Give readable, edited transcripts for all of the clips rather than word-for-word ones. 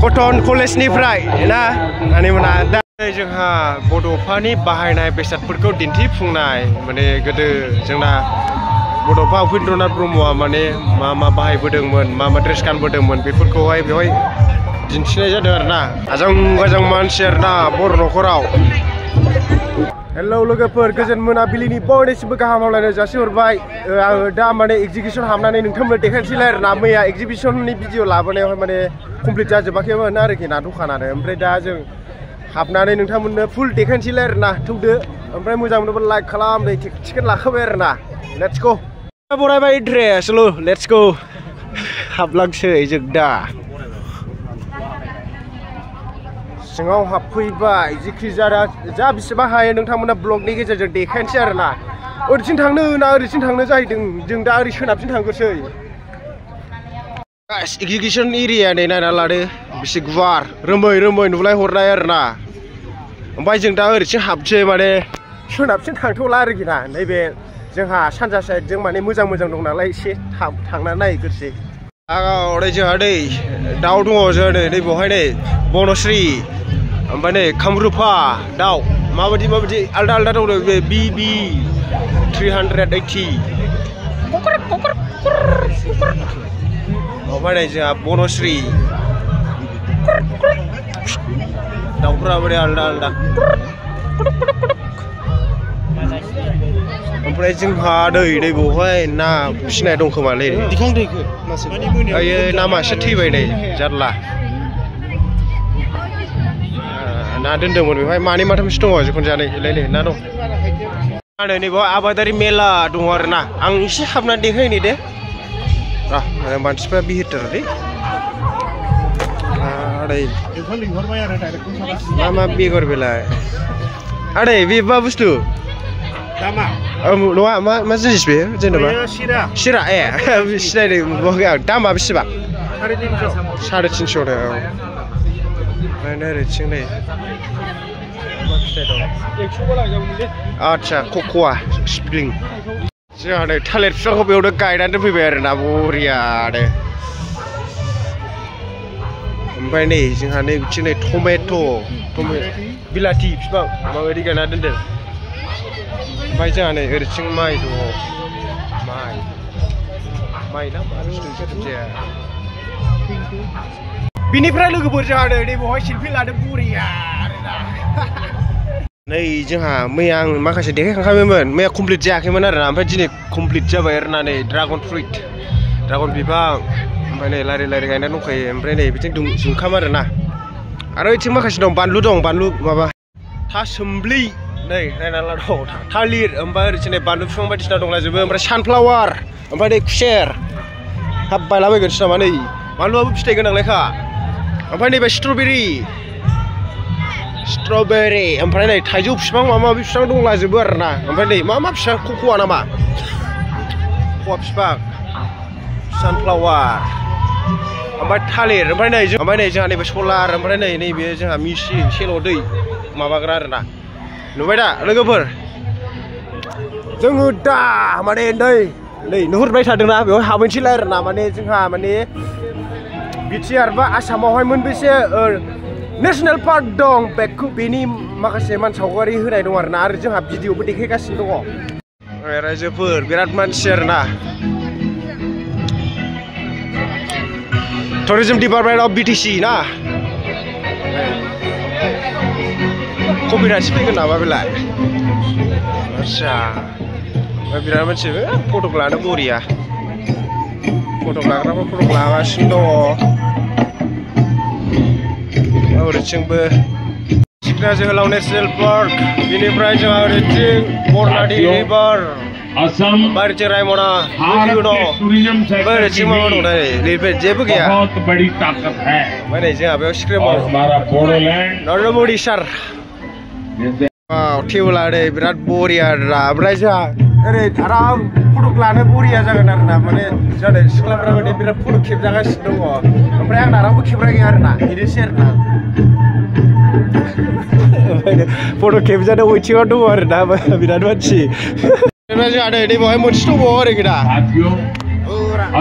cotton कलेजनिफ्राय ना आंनि मोना दा जोंहा बड'फानि बाहायनाय बेसादफोरखौ दिन्थिफुंनाय माने गोदो जोंना बड'फा उपेन्द्रनाथ ब्रह्मआ माने मा बाहायबोदोंमोन मा ड्रेस गानबोदोंमोन बेफोरखौहाय बेवहाय दिन्थिनाय जादों आरोना आजां मानसि आरोना बर' न'खराव हेलौ लोगोफोर गोजोन मोनाबिलिनि बयनिसिमबो गाहाम हामलायनाय जासिहरबाय आङो दा माने एग्जिबिशन हाबनानै नोंथांमोननो देखायनोसैलाय आरोना मैया एग्जिबिशननि भिडिअ लाबोनायावहाय माने कमप्लिट जाजोबाखैमोन आरोखि ना दखानानो ओमफ्राय दा जों हाबनानै नोंथांमोननो फुल देखायनोसैलाय आरोना थौदो ओमफ्राय मोजां मोनोबा लाइक खालाम नै टिकेट लाखाबाय आरोना लेट्स गो बरायबाय ड्रेस लो लेट्स गो हाबलांसै जों दा सिङाव हाबफैबाय जिखि जा बेसेबां हायो नोंथांमोना ब्लगनि गेजेरजों देखायनोसै आरोना ओरैथिं थांनो ना ओरैथिं थांनो जाहैदों जों दा ओरै सोनाबथिं थांगोरसै गाइस एग्जिबिशन एरिया नै नायना लादो बेसे गुवार रोमै नुलाय हरनाय आरोना ओमफ्राय जों दा ओरैथिं हाबसै माने सोनाबथिं थांथ'ला आरोखि ना नैबे जोंहा सानजा साइडजों माने मोजां दं नालाय एसे थांनानै नायग्रोसै ओरै जोंहा दै दाउ दङ जोंहा नै बेवहाय नै बनश्री ओमफ्राय नै कामरुपा दाउ माबायदि आलदा दं बे BB 380 ओमफ्राय नै जोंहा बनश्री दाउफोरा माने आलदा ओमफ्राय जोंहा दै बेवहाय ना फिसिनाय दं खोमालै ओयो नामा एसे थैबाय नै जारला ना दोनदोंमोन बेवहाय मानै माथामसो दङ जिखुनु जाया नै ना दं नै बेवहाय आबादारि मेला दङ आरोना आं एसे हाबनानै देखायनि दे मानसिफ्रा बिहिरथार दै मा बेगर बेलाय आदै बे मा बुस्थु नङा मा जिनिस बे जेनेबा सिरा ए सिनायनो मोनबावाखै आं दामा बेसेबां 350 नो ओमफ्राय ओरैथिं नै आदसा कक'आ स्प्रिं जोंहा नै थालिर बिफांखौ बेयावनो गायनानै दोनफैबाय आरोना बरियानो ओमफ्राय नै जोंहा नै बिथिं नै टमेट' बिलाथि बिफां माबायदि गायना दोनदों ओमफ्राय जोंहा नै ओरैथिं माइ दङ माइ ना मा बुस्थु जाया बिनिफ्राय लोगोफोर जोंहा नै बेवहाय सेलफि लादों बरिया आरोना नै जोंहा मैया आं माखासे देखायखांखाबायमोन मैया कमप्लिट जायाखैमोन आरोना ओमफ्राय दिनै कमप्लिट जाबाय आरोना नै ड्रागन बिफां ओमफ्राय नै लारि गायना दंखायो ओमफ्राय नै बिथिं जुंखाम आरोना आरो बिथिं माखासे दं बानलु माबा थासुमब्लि नै नायना ला दं थालिर ओमफ्राय ओरैथिं नै बानलु बिफां बायदिसिना दंलाजोबो ओमफ्राय सानफ्लावार ओमफ्राय नै खुसेर हाब बायलाबायगोनसो नामा नै बानलुआबो फिथाइ गोनांलायखा ओमफ्राय नैबे स्ट्रबेरि ओमफ्राय नै थाइजौ बिफां माबा बिफां दंलाजोबो आरोना ओमफ्राय नै मा बिफां कक'आ नामा कक'आ बिफां सानफ्लावार ओमफ्राय थालिर ओमफ्राय नै जोंहा नैबे सलार ओमफ्राय नैबे जोंहा मेचिन सेल' दै माबाग्रा आरोना नुबाय दा लोगोफोर जोङो दा माने नै नुहुरबाय थादोंना बेवहाय हाबैनोसैलाय आरोना माने जोंहा माने बिटिआर बा आसामावहाय मोनबेसे नेसनेल पार्क दं बेनि माखासे सावगारि होनाय दं आरोना आरो जोंहा भिडिअबो देखायगासिनो दङ रायजोफोर बिराद मानसि आरोना टुरिज्म डिपार्टमेन्ट अफ BTC ना कपिराइटसो फैगोन नामा बेलाय आदसा बिराद मानसि फटक लानो बरिया फटक लाग्राफ्रा फटक लागासिनो दङ ओरैथिंबो सिखना जोहोलाव नेसनेल पार्क बेनिफ्राय जोंहा ओरैथिं बरनादि रिभार ओरैथिं रायमना ओरैथिं माबा दं नै जेबो गैया ओमफ्राय नै जोंहा बेयाव स्क्रिमाव नरेन्द्र मदि सार टेबोला नै बिराद बरिया आरोना ओमफ्राय जोंहा ओरै आराम फटक लानो बरिया जागोन आरोना माने जादों सिख्लाफ्रा माने बिराद फटक खेबजागासिनो दङ ओमफ्राय आंना रावबो खेबग्रा गैया आरोना बिदिसै आरोना फटक खेबजानो वेटिंआव दङ आरोना बिराद मानसि जोंहा नै बेवहाय मोनसे दंबावो आरोखि ना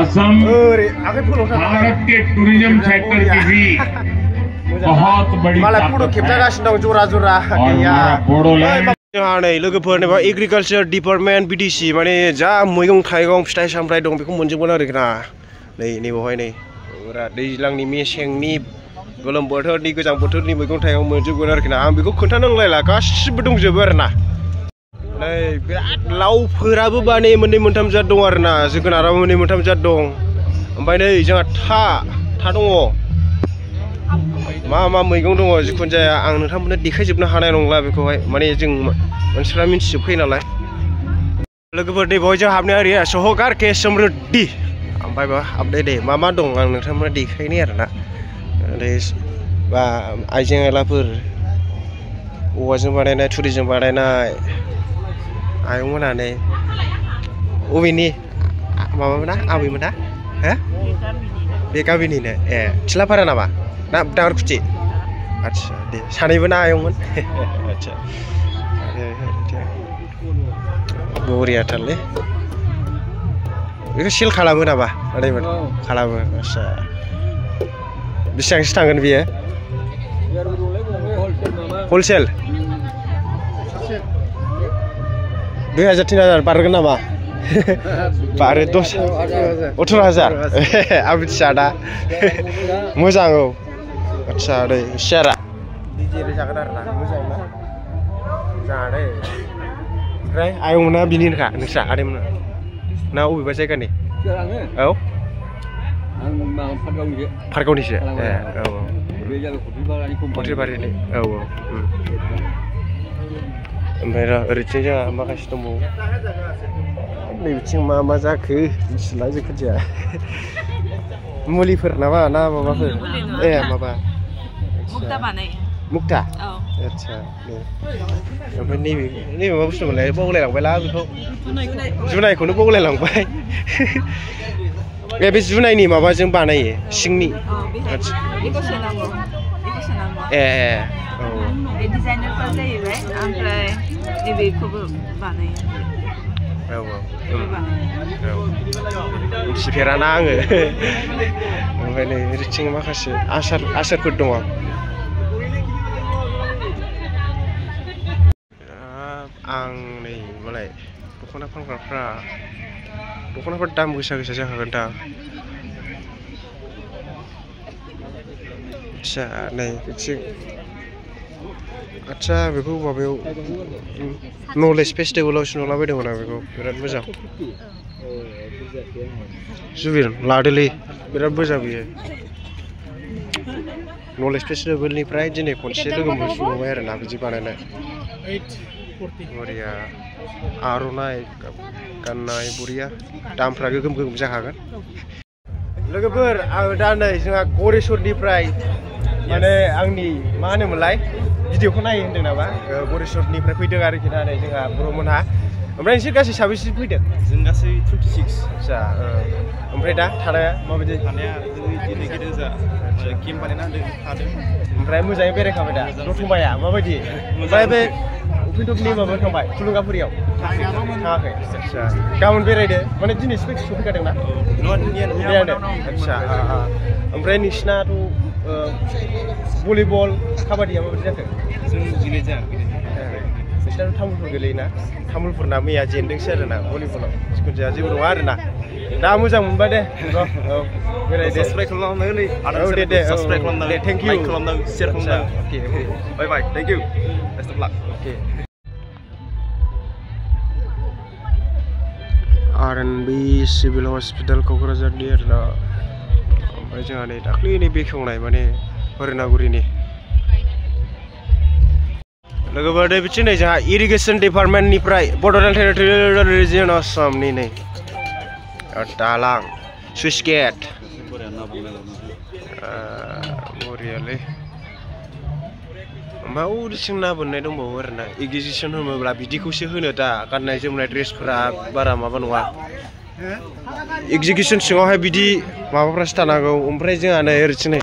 असम भारत के टूरिज्म सेक्टर की भी malah kudu khepjagasino dong jora-jora gaya जोंहा नै लोगोफोर नेबा एग्रिकालचार डिपार्टमेन्ट बिटिसि माने जा मैगं थाइगं फिथाइ सामथाइ दं बेखौ मोनजोबगोन आरोना नै बेवहाय नै दैज्लांनि मेसेंनि गोलोम बोथोरनि गोजां बोथोरनि मैगं थाइगं मोनजोबगोन आरोना आं बेखौ खोन्थानांलायला गासिबो दंजोबो आरोना नै बिराद लावफोराबो माने मोननै मोनथाम जात दं आरोना जोगोनाराबो मोननै मोनथाम जात दं ओमफ्राय नै जोंहा था दङ मा मैगं दङ जिखुनु जाया आं नोंथांमोननो देखायजोबनो हानाय नंला बेखौहाय माने जों मानसिफ्रा मिन्थिजोबखायो नालाय लोगोफोर दे बयजों हाबनाय आरिया सहकार के समृद्धि ओमफ्राय बा हाबदे दे मा दं आं नोंथांमोननो देखायनि आरोना बा आइजें आइलाफोर औवाजों बानायनाय थुरिजों बानायनाय आयंमोना नै अबेनि माबामोना आबैमोना हो बे गामिनिनो ए थिलाफारा नामा ना दावरखुथि आच्छा दे सानैबो ना आयंमोन आच्छा बरियाथारलै बेखौ सेल खालामो नामा आदैमोन खालामो आच्छा बेसेबांसो थांगोन बियो हलसेल 2000 3000 बारगोन नामा बारो 18,000 आं मिथिया दा मोजां औ आच्छा दै सियारा दिजेरे जागोन आरोना मोजां ना जादे ओमफ्राय आयंमोना बिनिनोखा नोंस्रा आदैमोना ना अबेबा जायगानि औ आं फारगावनिसो ए औ बे जायगा खथिबारिनि औ ओमफ्राय ओरैथिं जोंहा माखासे दंबावो नैबिथिं मा जाखो मिथिला जिखुनु जाया मुलिफोर नामा ना माबाफोर ए माबा मुक्ता बानाय मुक्ता औ आच्छा दे ओमफ्राय नैबे मा बुस्थुमोनलाय बावलायलांबायला बेखौ जुनायखौनो बावलायलांबाय बे जुनायनि माबाजों बानायो सिंनि आच्छा ए औ बे डिजाइनरफोर जाहैबाय ओमफ्राय नैबेखौबो बानायो औ मिथिफेराना आङो ओमफ्राय नै ओरैथिं माखासे आसारफोर दङ आं नै मालाय दख'ना फानग्राफ्रा दख'नाफोर दाम गोसा जाखागोन दा आच्छा नै बिथिं आच्छा बेखौ माबायाव नलेज फेस्टिभेलावसो नुलाबायदोंमोन आं बेखौ बिराद मोजां जुबिन लादोलै बिराद मोजां बियो नलेज फेस्टिभेलनिफ्राय दिनै खनसे लोगो मोनफिनबाय आरोना बिदि बानायनाय बरिया आर'नाइ गाननाय बरिया दामफ्रा गोगोम जाखागोन लोगोफोर आं दा नै जोंहा गरेस्वरनिफ्राय माने आंनि मा होनोमोनलाय भिडिअखौ नायो होनदों नामा गरेस्वरनिफ्राय फैदों आरोखि दा नै जोंहा बर'मोनहा ओमफ्राय नोंसोर गासै साबेसे फैदों जों गासै 26 आच्छा ओमफ्राय दा थानाया माबायदि थानाया दिनै गेदेर जा केम्प बानायना थादों ओमफ्राय मोजाङै बेरायखाबाय दा दतमाया माबायदि ओमफ्राय बे उफिनटपनि माबा थांबाय थुलुंगाफुरियाव थाङाखै आच्छा गाबोन बेरायदो माने दिनै सफैखादों ना आच्छा ओमफ्राय नोंसिनाथ' भलिबल काबादिया माबायदि जाखो जों दिनै जायाखै नोंसिनाथ' तामुलपुर गोलैयोना तामुलपुरना मैया जेनदोंसो आरोना भलिबलाव जिखुनु जाया जेबो नङा आरोना दा मोजां मोनबाय दे औ बेरायदो साबस्क्राइब खालामनानै नै औ दे साबस्क्राइब खालामनानै दे थेंक इउ लाइक खालामनानै शेयार खालामनानै okay bye thank you best of luck okay R&B civil hospital क'क्राझारनि आरोना ओमफ्राय जोंहा नै दाख्लैनि बेखेवनाय माने हरिनागुरिनि लोगोफोर दे बिथिं नै जोंहा इरिगेसन डिपार्टमेन्टनिफ्राय बड'लेण्ड टेरिटरियेल रिजियन आसामनि नै दालां सुइस गेट बरियालै ओमफ्राय ओरैथिं ना बोननाय दंबावो आरोना एग्जिबिसन होनोब्ला बिदिखौसो होनो दा गाननाय जोमनाय ड्रेसफोरा बारा माबा नङा एग्जिबिसन सिङावहाय बिदि माबाफ्रासो थानांगौ ओमफ्राय जोंहा नै ओरैथिं नै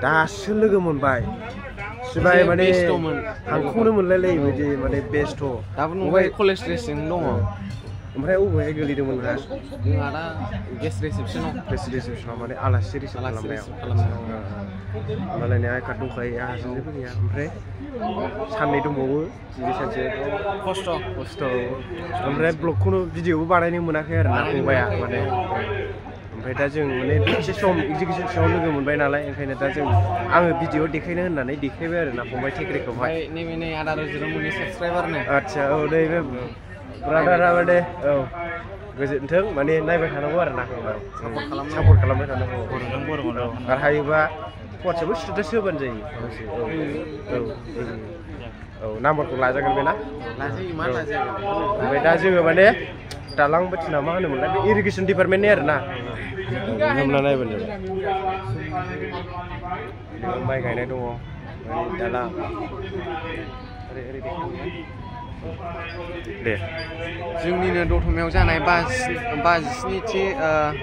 दासो लोगो मोनबाय सिबाय माने हांखौनो मोनलायलायै बायदि माने बेस्ट दाबो नंबाय कलेज ड्रेसजों दङ ओमफ्राय अबेहाय गोलैदोंमोन नोंहा जोंहा दा गेस्ट रिसेपसनाव माने आलासि रिसिभ खालामनायाव मालायनि आइ कार्ड दंखायो आहाजोंनो फैया ओमफ्राय साननै दंबावो दिनै सानसे खस्थ' ओमफ्राय ब्लगखौनो भिडिअबो बानायनो मोनाखै आरो ना फंबाया माने ओमफ्राय दा जों माने दसे सम एगजिबिसनाव लोगो मोनबाय नालाय ओंखायनो दा जों आङो भिडिअ देखायनो होननानै देखायबाय आरो ना फंबाय टेक्रिकखौहाय नै आदा रजिरमोननि साबस्क्राइबारनो आदसा औ नैबे ब्रादारा माने औ गोजोनथों माने नायबाय थानांगौ आरो ना सापर्ट खालामबाय थानांगौ आरो हायोबा वाट्सएपआव स्टेटास होबानो जायो औ नाम्बारखौ लाजागोन बे ना लाजायो मा लाजायो ओमफ्राय दा जोङो माने दालां बायदिसिना मा होनोमोनलाय बे इरिगेसन डिपार्टमेन्टनि आरो ना हमना नायबानो जाबाय माइ गायनाय दङ दालां दे जोंनिनो दतमायाव जानाय 57थि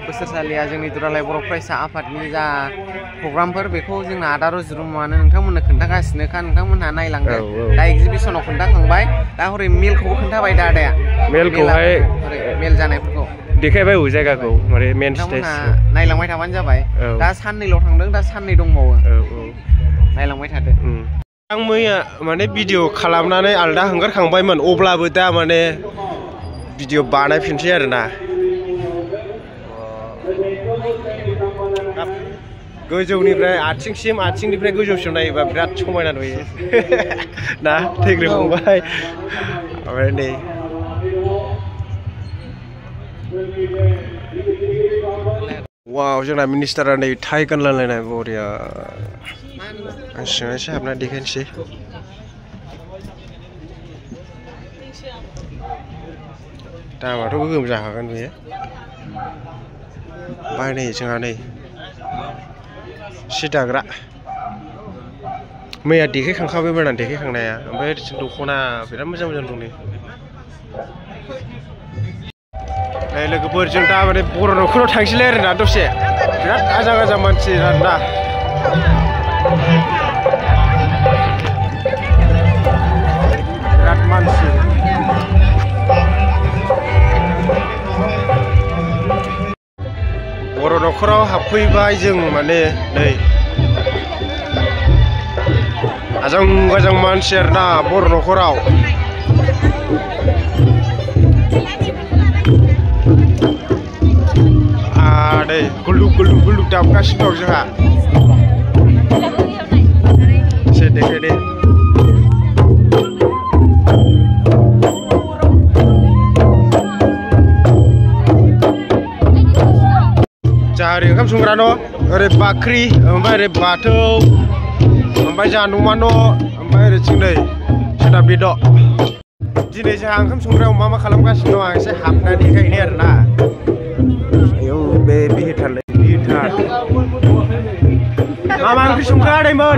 बोसोरसालिया जोंनि दुलाराय बर' फरायसा आफादनि जा प्रग्रामफोर बेखौ जोंना आदा रजिरमोनानो नोंथांमोननो खोन्थागासिनोखा नोंथांमोनहा नायलांदो दा एगजिबिसनाव खोन्थाखांबाय दा हरै मेलखौबो खोन्थाबाय दा आदाया मेलखौहाय मेल जानायफोरखौ देखायबाय जायगाखौ माने मेन स्टेज नायलांबाय थाबानो जाबाय दा साननैल' थांदों दा साननै दंबावो नायलांबाय थादो आं मैया माने भिडिअ खालामनानै आलदा हंगारखांबायमोन अब्लाबो दा माने भिडिअ बानायफिनसै आरो ना गोजौनिफ्राय आथिंनिफ्राय गोजौसिम नायोबा बिराद समायना नुयो ना टेक्रिक फंबाय ओमफ्राय नै वाव जोंना मिनिस्टारा नै टाइ गानलायलायनाय बरिया आं सिङाव एसे हाबना देखायनोसै दामाथ' गोगोम जाखागोन बेयो ओमफ्राय नै जोंहा नै सि दाग्रा मैया देखायखांखाबायमोन आं देखायखांनाया ओमफ्राय दख'ना बिराद मोजां दं नै लोगोफोर जों दा माने बर' न'खराव थांसैलाय आरोना दसे बिराद आजां मानसि आरोना बिराद मानसि बर' न'खराव हाबफैबाय जों माने नै आजां मानसि आरोना बर' न'खराव नै गुलुक दामगासिनो दं जोंहा एसे देखायदे जोंहा ओरै ओंखाम संग्रा न' ओरै बाख्रि ओमफ्राय ओरै बाथौ ओमफ्राय जोंहा न'मा न' ओमफ्राय ओरैथिं नै सोनाबनि न' दिनै जोंहा ओंखाम संग्रायाव मा खालामगासिनो दं आं एसे हाबनानै देखायनो आरोना बे बिहिटार मा ओंख्रि संगादोंमोन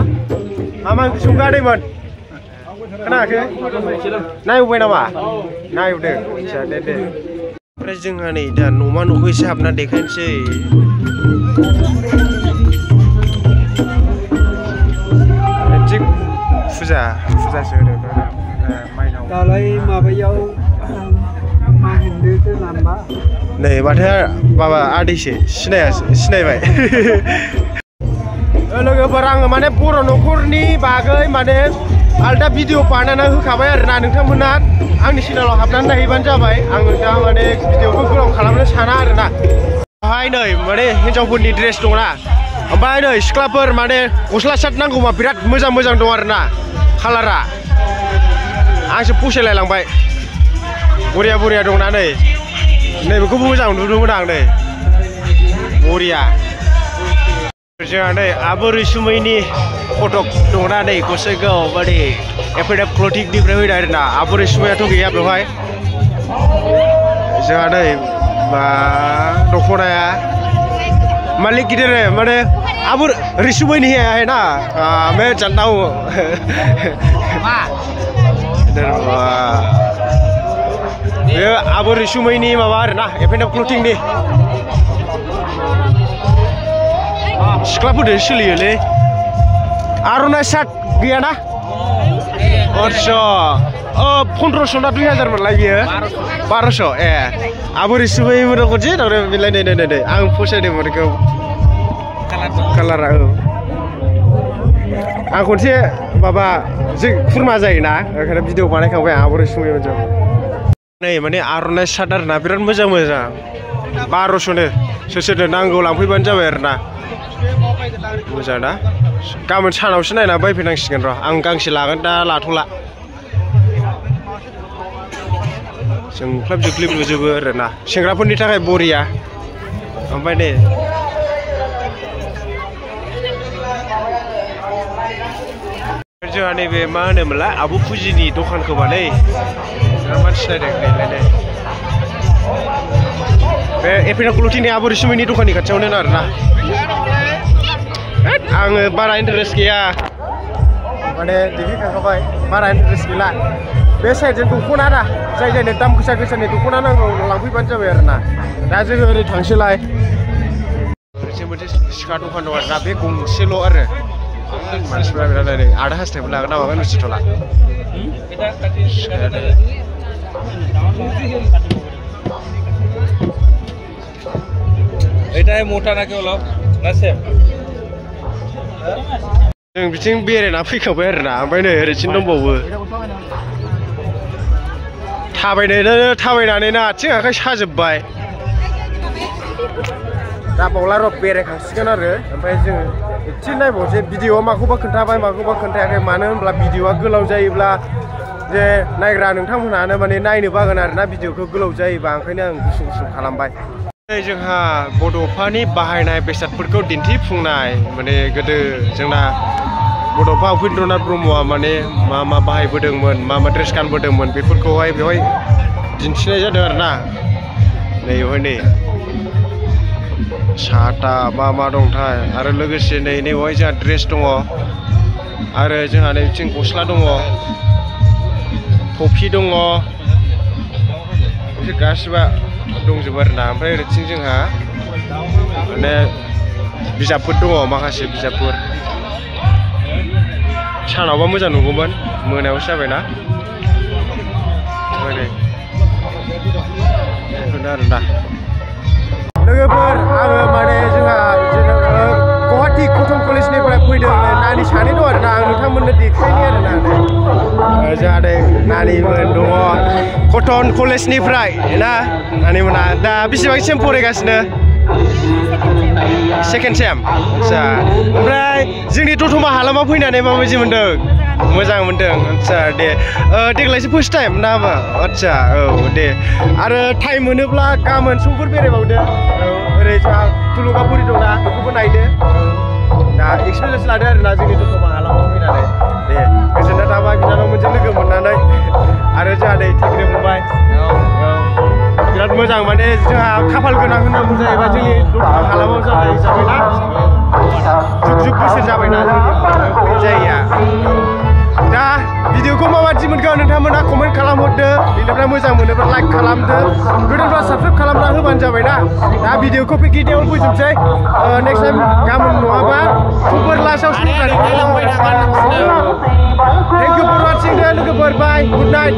खोनायाखै नायबाय नामा नायदों आदसा दे ओमफ्राय जोंहा नै दा न'मा न'खौ एसे हाबना देखायनोसै थिग फुजासो होदों माइनाव दालाय माबायाव नै माथो माबा आदैसो सिनायबाय लोगोफोर आङो माने बर' न'खरनि बागै माने आलदा भिडिअ बानायना होखाबाय आरोना नोंथांमोना आंनि चेनेलाव हाबनानै नायहैबानो जाबाय आङो दा माने भिडिअखौ गोलाव खालामनो साना आरोना बेवहाय नै माने हिन्जावफोरनि ड्रेस दंना ओमफ्राय नै सिख्लाफोर माने गस्ला सार्ट नांगौबा बिराद मोजां दं आरोना कालारा आंसो फसायलायलांबाय बरिया दंना नै बेखौबो मोजां नुदोंमोन आं नै बरिया जोंहा नै आब' रैसुमैनि फटक दंना नै गसाइगाव माने एफएडएफ क्लथिंनिफ्राय फैदों आरोना आब' रैसुमैयाथ' गैया बेवहाय जोंहा नै मा दख'नाया मालिक गिदिर माने आब' रैसुमैनि है ना मैं जानता हूँ बे आब' रैसुमैनि माबा आरोना एफएडएफ क्लथिंनि सिख्लाफोरजों सोलियोलै आर'नाइ शार्ट गैयाना आदसा 1500 ना 2000 मोनलाय बियो 1200 ए आब' रैसुमैमोन खनसे थारमाने बेलाय नै आं फसायदोंमोन बेखौ कालारा आं खनसे माबा जों खुरमा जायोना ओंखायनो भिडिअ बानायखांबाय आं बर' सुमिमोन जों नै माने आर'नाइ सार्ट आरोना बिराद मोजां 1200नो सोरनो नांगौ लांफैबानो जाबाय आरोना मोजां ना गाबोन सानावसो नायना बायफैनांसिगोन र' आं गांसे लागोन दा लाथ'ला जोंख्लाब जोख्लिब नुजोबो आरोना सेंग्राफोरनि थाखाय बरिया ओमफ्राय नै जोंहा नैबे मा होनोमोनलाय आब' फुजिनि दखानखौ बालै बिराद मानसि नायदों नैलाय बे एफिना क्लथिंनि आब' रैसुमिनि दखाननि खाथियावनो आरोना आङो बारा इन्टारेस्ट गैया माने देखायखांबाय बारा इन्टारेस्ट गैला बे साइडजों दख'ना दा जाय जायनो दाम गोसा गोसानि दख'ना नांगौ लांफैबानो जाबाय आरोना दा जोङो ओरै थांसैलाय मोनसे सिखा दखान दं आरोना बे गंसेल' आरो मानसिफोरा बिराद नायदों आदा हास्टेबो लागोन ना मागोन मिथिथ'ला এটাই মোটা নাকি হলো না সেম जों बिथिं बेरायना फैखांबाय आरोना ओमफ्राय नै ओरैसिम दंबावो थाबायनानैनो आथिं आखाइ साजोब्बाय दा बावला र' बेरायखांसिगोन आरो ओमफ्राय जोङो एसे नायबावसै भिडिअ'आ माखौबा खोन्थाबाय माखौबा खोन्थायाखै मानो होनब्ला भिडिअ'आ गोलाव जायोब्ला जे नायग्रा नोंथांमोनहानो माने नायनो बागोन आरोना भिडिअ'खौ गोलाव जायोबा ओंखायनो आं गुसुं खालामबाय जोंहा बड'फानि बाहायनाय बेसादफोरखौ दिन्थिफुंनाय माने गोदो जोंना बड'फा उपेन्द्रनाथ ब्रह्मआ माने मा बाहायबोदोंमोन मा ड्रेस गानबोदोंमोन बेफोरखौहाय बेवहाय दिन्थिनाय जादों आरोना नै बेवहाय नै साथा मा दंथाय आरो लोगोसे नै बेवहाय जोंहा ड्रेस दङ आरो जोंहा नै बिथिं गस्ला दङ टफि दङ बिसोर गासिबो दंजोबो आरोना ओमफ्राय ओरैथिं जोंहा माने बिजाबफोर दङ माखासे बिजाबफोर सानावबा मोजां नुगौमोन मोनायावसो जाबायना बेखौनो आरोना लोगोफोर आङो माने जोंहा गुवाहाटी कटन कलेजनिफ्राय फैदों नानि सानै दं आरोना आं नोंथांमोननो देखायनि आरोना जोंहा नै नानिमोन दङ कटन कलेजनिफ्राय ना नानिमोना दा बेसेबांसिम फरायगासिनो सेकेन्ड सेम आदसा ओमफ्राय जोंनि दतमा हालामाव फैनानै माबायदि मोनदों मोजां मोनदों आदसा दे देग्लायसो फार्स्ट टाइम ना मा आदसा औ दे आरो टाइम मोनोब्ला गाबोन समफोर बेरायबावदो ओरै जोंहा थुलुंगाफुरि दंना बेखौबो नायदो दा एक्सपिरियेन्स लादो आरोना जोंनि दतमा हालामाव फैनानै दे गोजोननाय थाबाय बिनानावमोनजों लोगो मोननानै आरो जोंहा नै टिकेट मोनबाय बिराद मोजां माने जोंहा खाफाल गोनां होननांगौ जायोबा जोंनि दतमा हालामाव जानाय हिसाबैना जुग बोसोर जाबायना जोंनि जायगाया दा भिडिअखौ माबायदि मोनखो नोंथांमोना कमेन्ट खालामहरदो बेनिफ्राय मोजां मोनोब्ला लाइक खालामदो गोदानफ्रा साबस्क्राइब खालामना होबानो जाबायना दा भिडिअखौ गिदियावनो फोजोबसै नेक्स्ट टाइम गाबोन नङाबा समफोर लास्टआव थेंक इउ फर वाचिं दे लोगोफोर बाय गुड नाइट